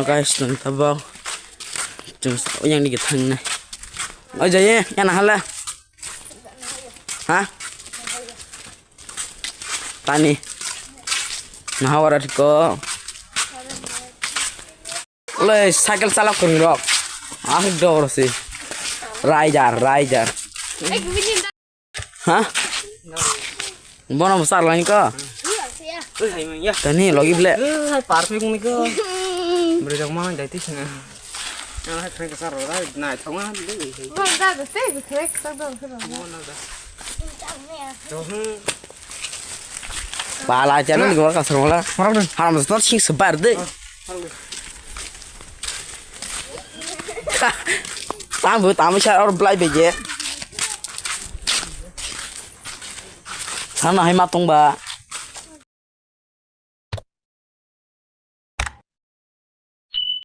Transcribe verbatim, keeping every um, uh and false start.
Guys, nang tabok. Chwng sa yang ni thang nai. Oi, jai, ya na hala. Ha? Tani. Nah, ora ko. Lei, cycle chalak kung rok. Ah, dor si. Rider, rider. Ha? Bono bwsar lain ko. Oi, hai manya. Tani logi ble. Eh, hai perfect ni ko. Beri jang mana jai tis na. Yang hai kena kesar ro, nai thong ah, dei. Bono da da sei, kena kesar da. Bono da. To, hmm. Pala channel ni gor kasar wala. Marang dun. Haram stor sing sebar de. Tang bu tang sa or blai bege. Sana hai ma tong ba.